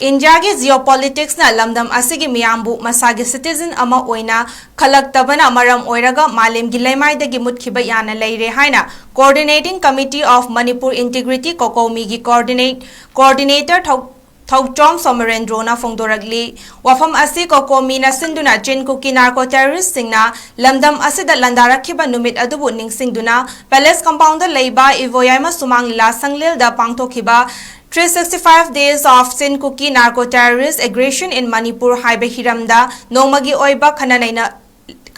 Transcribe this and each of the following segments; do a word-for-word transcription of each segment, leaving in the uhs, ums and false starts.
ꯏꯟꯗꯤꯌꯥꯒꯤ geopolitics ꯅ ꯂꯝꯗꯝ ꯑꯁꯤꯒꯤ ꯃꯤꯌꯥꯝꯕꯨ ꯃꯁꯥꯒꯤ citizen ꯑꯃ ꯑꯣꯏꯅ ꯈꯜꯂꯛꯇꯕꯅ ꯃꯔꯝ ꯑꯣꯏꯔꯒ ꯃꯥꯂꯦꯝꯒꯤ ꯂꯩꯃꯥꯏꯗꯒꯤ ꯃꯨꯠꯈꯤꯕ ꯌꯥꯅ ꯂꯩꯔꯦ ꯍꯥꯏꯅ Coordinating Committee of Manipur Integrity, COCOMI ꯒꯤ coordinate, coordinator ꯊꯧ-, ꯊꯧꯆꯣꯝ ꯁꯣꯃꯔꯦꯟꯗ꯭ꯔꯣꯅ ꯐꯣꯡꯗꯣꯔꯛꯂꯤ꯫ ꯋꯥꯐꯝ ꯑꯁꯤ COCOMI ꯅ ꯁꯤꯟꯗꯨꯅ ꯆꯤꯟ ꯀꯨꯀꯤ narco terrorist ꯁꯤꯡꯅ ꯂꯝꯗꯝ ꯑꯁꯤꯗ ꯂꯥꯟꯗꯥꯔꯛꯈꯤꯕ ꯅꯨꯃꯤꯠ ꯑꯗꯨꯕꯨ ꯅꯤꯡꯁꯤꯡꯗꯨꯅ Palace Compound ꯗ ꯂꯩꯕ ꯏꯕꯣꯌꯥꯏꯃ ꯁꯨꯃꯥꯡ ꯂꯤꯂꯥ ꯁꯪꯂꯦꯜꯗ ꯄꯥꯡꯊꯣꯛꯈꯤꯕ three sixty five Days of Chin Kuki Narco Terrorist Aggression in Manipur ꯍꯥꯏꯕ ꯍꯤꯔꯝꯗ ꯅꯣꯡꯃꯒꯤ ꯑꯣꯏꯕ ꯈꯟꯅ ꯅꯩꯅ-,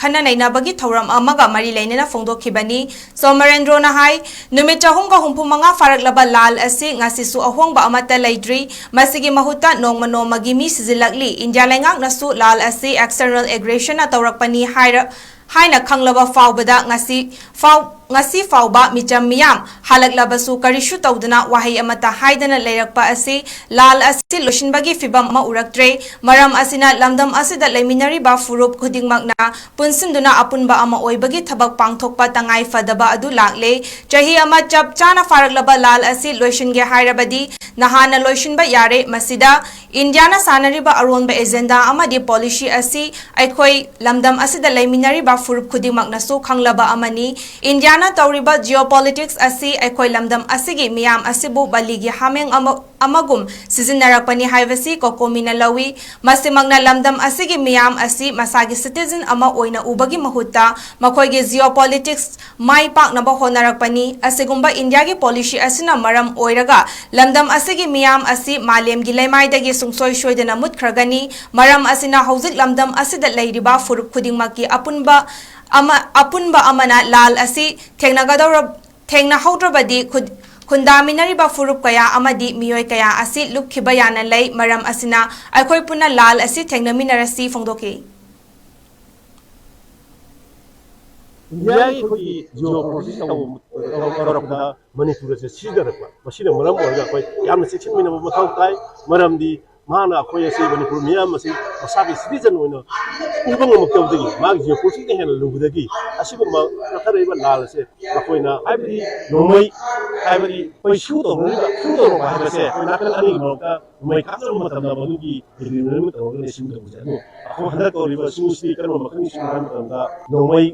ꯈꯟꯅ ꯅꯩꯅꯕꯒꯤ ꯊꯧꯔꯝ ꯑꯃꯒ ꯃꯔꯤ ꯂꯩꯅꯅ ꯐꯣꯡꯗꯣꯛꯈꯤꯕꯅꯤ꯫ ꯁꯣꯃꯔꯦꯟꯗ꯭ꯔꯣꯅ ꯍꯥꯏ, ꯅꯨꯃꯤꯠ ꯆꯍꯨꯝꯒ ꯍꯨꯝꯐꯨ ꯃꯉꯥ ꯐꯥꯔꯛꯂꯕ ꯂꯥꯜ ꯑꯁꯤ ꯉꯁꯤꯁꯨ ꯑꯍꯣꯡꯕ ꯑꯃꯠꯇ ꯂꯩꯇ꯭ꯔꯤ꯫ ꯃꯁꯤꯒꯤ ꯃꯍꯨꯠꯇ ꯅꯣꯡꯃ ꯅꯣꯡꯃꯒꯤ ꯃꯤ ꯁꯤꯖꯤꯜꯂꯛꯂꯤ꯫ ꯏꯟꯗꯤꯌꯥ ꯂꯩꯉꯥꯛꯅꯁꯨ ꯂꯥꯜ ꯑꯁꯤ external aggression ꯅ ꯇꯧꯔꯛꯄꯅꯤ ꯍꯥꯏꯔ-, ꯍꯥꯏꯅ ꯈꯪꯂꯕ ꯐꯥꯎꯕꯗ ꯉꯁꯤ ꯐꯥꯎ-, ꯉꯁꯤ ꯐꯥꯎꯕ ꯃꯤꯆꯝ ꯃꯤꯌꯥꯝ ꯍꯜꯂꯛꯂꯕꯁꯨ ꯀꯔꯤꯁꯨ ꯇꯧꯗꯅ ꯋꯥꯍꯩ ꯑꯃꯠꯇ ꯍꯥꯏꯗꯅ ꯂꯩꯔꯛꯄ ꯑꯁꯤ ꯂꯥꯜ ꯑꯁꯤ ꯂꯣꯏꯁꯤꯟꯕꯒꯤ ꯐꯤꯚꯝ ꯑꯃ ꯎꯔꯛꯇ꯭ꯔꯦ꯫ ꯃꯔꯝ ꯑꯁꯤꯅ ꯂꯝꯗꯝ ꯑꯁꯤꯗ ꯂꯩꯃꯤꯟꯅꯔꯤꯕ ꯐꯨꯔꯨꯞ ꯈꯨꯗꯤꯡꯃꯛꯅ ꯄꯨꯟꯁꯤꯟꯗꯨꯅ ꯑꯄꯨꯟꯕ ꯑꯃ ꯑꯣꯏꯕꯒꯤ ꯊꯕꯛ ꯄꯥꯡꯊꯣꯛꯄ ꯇꯉꯥꯏ ꯐꯗꯕ ꯑꯗꯨ ꯂꯥꯛꯂꯦ꯫ ꯆꯍꯤ ꯑꯃ ꯆꯞ ꯆꯥꯅ ꯐꯥꯔꯛꯂꯕ ꯂꯥꯜ ꯑꯁꯤ ꯂꯣꯏꯁꯤꯟꯒꯦ ꯍꯥꯏꯔꯕꯗꯤ ꯅꯍꯥꯟꯅ ꯂꯣꯏꯁꯤꯟꯕ ꯌꯥꯔꯦ꯫ ꯃꯁꯤꯗ ꯏꯟꯗꯤꯌꯥꯅ ꯁꯥꯟꯅꯔꯤꯕ ꯑꯔꯣꯟꯕ agenda ꯑꯃꯗꯤ policy ꯑꯁꯤ ꯑꯩꯈꯣꯏ ꯂꯝꯗꯝ ꯑꯁꯤꯗ ꯂꯩꯃꯤꯟꯅꯔꯤꯕ ꯐꯨꯔꯨꯞ ꯈꯨꯗꯤꯡꯃꯛꯅꯁꯨ ꯈꯪꯂꯕ ꯑꯃꯅꯤ꯫ ꯏꯟꯗꯤꯌꯥꯅ ꯇꯧꯔꯤꯕ geopolitics ꯑꯁꯤ ꯑꯩꯈꯣꯏ ꯂꯝꯗꯝ ꯑꯁꯤꯒꯤ ꯃꯤꯌꯥꯝ ꯑꯁꯤꯕꯨ ꯕꯂꯤꯒꯤ ꯍꯥꯃꯦꯡ ꯑꯃ, ꯑꯃꯒꯨꯝ ꯁꯤꯖꯤꯟꯅꯔꯛꯄꯅꯤ ꯍꯥꯏꯕꯁꯤ COCOMI ꯅ ꯂꯧꯏ꯫ ꯃꯁꯤꯃꯛꯅ ꯂꯝꯗꯝ ꯑꯁꯤꯒꯤ ꯃꯤꯌꯥꯝ ꯑꯁꯤ ꯃꯁꯥꯒꯤ citizen ꯑꯃ ꯑꯣꯏꯅ ꯎꯕꯒꯤ ꯃꯍꯨꯠꯇ ꯃꯈꯣꯏꯒꯤ geopolitics ꯃꯥꯏ ꯄꯥꯛꯅꯕ ꯍꯣꯠꯅꯔꯛꯄꯅꯤ꯫ ꯑꯁꯤꯒꯨꯝꯕ ꯏꯟꯗꯤꯌꯥꯒꯤ policy ꯑꯁꯤꯅ ꯃꯔꯝ ꯑꯣꯏꯔꯒ ꯂꯝꯗꯝ ꯑꯁꯤꯒꯤ ꯃꯤꯌꯥꯝ ꯑꯁꯤ ꯃꯥꯂꯦꯝꯒꯤ ꯂꯩꯃꯥꯏꯗꯒꯤ ꯁꯨꯡꯁꯣꯏ ꯁꯣꯏꯗꯅ ꯃꯨꯠꯈ꯭ꯔꯒꯅꯤ꯫ ꯃꯔꯝ ꯑꯁꯤꯅ ꯍꯧꯖꯤꯛ ꯂꯝꯗꯝ ꯑꯁꯤꯗ ꯂꯩꯔꯤꯕ ꯐꯨꯔꯨꯞ ꯈꯨꯗꯤꯡꯃꯛꯀꯤ ꯑꯄꯨꯟꯕ ꯑꯃ, ꯑꯄꯨꯟꯕ ꯑꯃꯅ ꯂꯥꯜ ꯑꯁꯤ ꯊꯦꯡꯅꯒꯗꯧꯔ-, ꯊꯦꯡꯅꯍꯧꯗ꯭ꯔꯕꯗꯤ ꯈꯨꯠ-, ꯈꯨꯟꯗꯥꯃꯤꯟꯅꯔꯤꯕ ꯐꯨꯔꯨꯞ ꯀꯌꯥ ꯑꯃꯗꯤ ꯃꯤꯑꯣꯏ ꯀꯌꯥ ꯑꯁꯤ ꯂꯨꯞꯈꯤꯕ ꯌꯥꯅ ꯂꯩ꯫ ꯃꯔꯝ ꯑꯁꯤꯅ ꯑꯩꯈꯣꯏ ꯄꯨꯟꯅ ꯂꯥꯜ ꯑꯁꯤ ꯊꯦꯡꯅꯃꯤꯟꯅꯔꯁꯤ ꯐꯣꯡꯗꯣꯛꯈꯤ꯫ ꯏꯟꯗꯤꯌꯥꯒꯤ ꯑꯩꯈꯣꯏꯒꯤ geopolitics ꯇꯧꯕ ꯇꯧꯔꯛꯄꯗ ꯃꯅꯤꯄꯨꯔ ꯑꯁꯤ ꯁꯤꯖꯤꯟꯅꯔꯛꯄ, ꯃꯁꯤꯅ ꯃꯔꯝ ꯑꯣꯏꯔꯒ ꯑꯩꯈꯣꯏ ꯌꯥꯝꯅ ꯆꯦꯛꯁꯤꯟꯃꯤꯟꯅꯕ ꯃꯊꯧ ꯇꯥꯏ꯫ ꯃꯔꯝꯗꯤ ꯃꯍꯥꯛꯅ ꯑꯩꯈꯣꯏ ꯑꯁꯤ ꯃꯅꯤꯄꯨꯔ ꯃꯤꯌꯥꯝ ꯑꯁꯤ ꯃꯁꯥꯒꯤ ꯁꯤꯇꯤꯖꯟ ꯑꯣꯏꯅ ꯎꯕ ꯉꯝꯃꯛꯇꯕꯗꯒꯤ, ꯃꯥꯒꯤ ꯖꯤꯑꯣꯄꯣꯂꯤꯇꯤꯛꯁꯅ ꯍꯦꯟꯅ ꯂꯨꯕꯗꯒꯤ, ꯑꯁꯤꯒꯨꯝꯕ ꯆꯠꯊꯔꯛꯏꯕ ꯂꯥꯜ ꯑꯁꯦ ꯃꯈꯣꯏꯅ, ꯍꯥꯏꯕꯗꯤ ꯅꯣꯡꯃꯩ, ꯍꯥꯏꯕꯗꯤ ꯑꯩꯈꯣꯏ ꯁꯨ ꯇꯧꯅꯔꯤꯕ, ꯁꯨ ꯇꯧꯔꯛꯄ ꯍꯥꯏꯕꯁꯦ ꯑꯩꯈꯣꯏ ꯅꯥꯀꯜ ꯑꯅꯤꯒꯤ ꯃꯔꯛꯇ ꯅꯣꯡꯃꯩ ꯀꯥꯞꯅꯕ ꯃꯇꯝꯗ ꯃꯗꯨꯒꯤ ꯑꯦꯒ꯭ꯔꯤꯃꯦꯟ ꯑꯃ ꯇꯧꯔꯒꯅꯤ ꯁꯨ ꯇꯧꯕꯁꯦ꯫ ꯑꯗꯣ ꯑꯩꯈꯣꯏ ꯍꯟꯗꯛ ꯇꯧꯔꯤꯕ ꯁꯨꯁꯤ ꯀꯔꯝꯕ ꯃꯈꯜꯒꯤ ꯁꯨ ꯍꯥꯏꯕ ꯃꯇꯝꯗ, ꯅꯣꯡꯃꯩ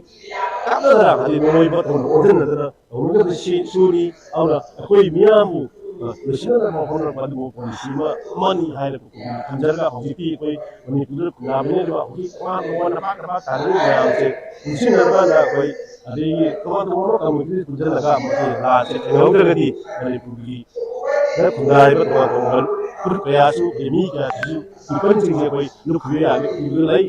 ꯀꯥꯞꯅꯗꯅ, ꯍꯥꯏꯗꯤ ꯅꯣꯡꯃꯩ ꯕꯣꯠ ꯑꯣꯟꯁꯤꯟꯅꯗꯅ ꯇꯧꯅꯒꯗꯕ ꯁꯤ ꯁꯨꯅꯤ꯫ ꯑꯗꯨꯅ ꯑꯩꯈꯣꯏ ꯃꯤꯌꯥꯝꯕꯨ, ꯑ, ꯂꯣꯏꯁꯤꯟꯅꯅꯕ ꯍꯣꯠꯅꯔꯛꯄ ꯑꯗꯨꯒꯨꯝꯕ ꯄꯣꯂꯤꯁꯤ ꯑꯃ, ꯑꯃꯅꯤ ꯍꯥꯏꯅ ꯊꯝꯖꯔꯒ, ꯍꯧꯖꯤꯛꯇꯤ ꯑꯩꯈꯣꯏ ꯃꯅꯤꯄꯨꯔꯗ ꯈꯨꯟꯗꯥꯃꯤꯟꯅꯔꯤꯕ ꯍꯧꯖꯤꯛ ꯇꯣꯉꯥꯟ ꯇꯣꯉꯥꯟꯅ ꯄꯥꯛ ꯄꯥꯛ ꯇꯥꯅꯔꯤꯕ ꯃꯌꯥꯝꯁꯦ ꯄꯨꯟꯁꯤꯟꯅꯔꯀꯥꯟꯗ ꯑꯩꯈꯣꯏ, ꯑꯗꯒꯤ ꯇꯣꯉꯥꯟ ꯇꯣꯉꯥꯟꯕ ꯀꯝꯃꯨꯅꯤꯇꯤ ꯄꯨꯟꯁꯤꯜꯂꯒ ꯃꯁꯤ ꯂꯥꯟꯁꯦ ꯊꯦꯡꯅꯍꯧꯗ꯭ꯔꯒꯗꯤ ꯃꯅꯤꯄꯨꯔꯒꯤ ꯈꯨꯟꯗꯥꯔꯤꯕ ꯇꯣꯉꯥꯟ ꯇꯣꯉꯥꯟꯕ ꯐꯨꯔꯨꯞ ꯀꯌꯥꯁꯨ, ꯑꯗꯩ ꯃꯤ ꯀꯌꯥꯁꯤꯁꯨ, ꯄꯤꯄꯜꯁꯤꯡꯁꯦ ꯑꯩꯈꯣꯏ ꯂꯨꯞꯈꯤꯕ ꯌꯥꯕꯒꯤ ꯐꯤꯕꯝꯗ ꯂꯩ꯫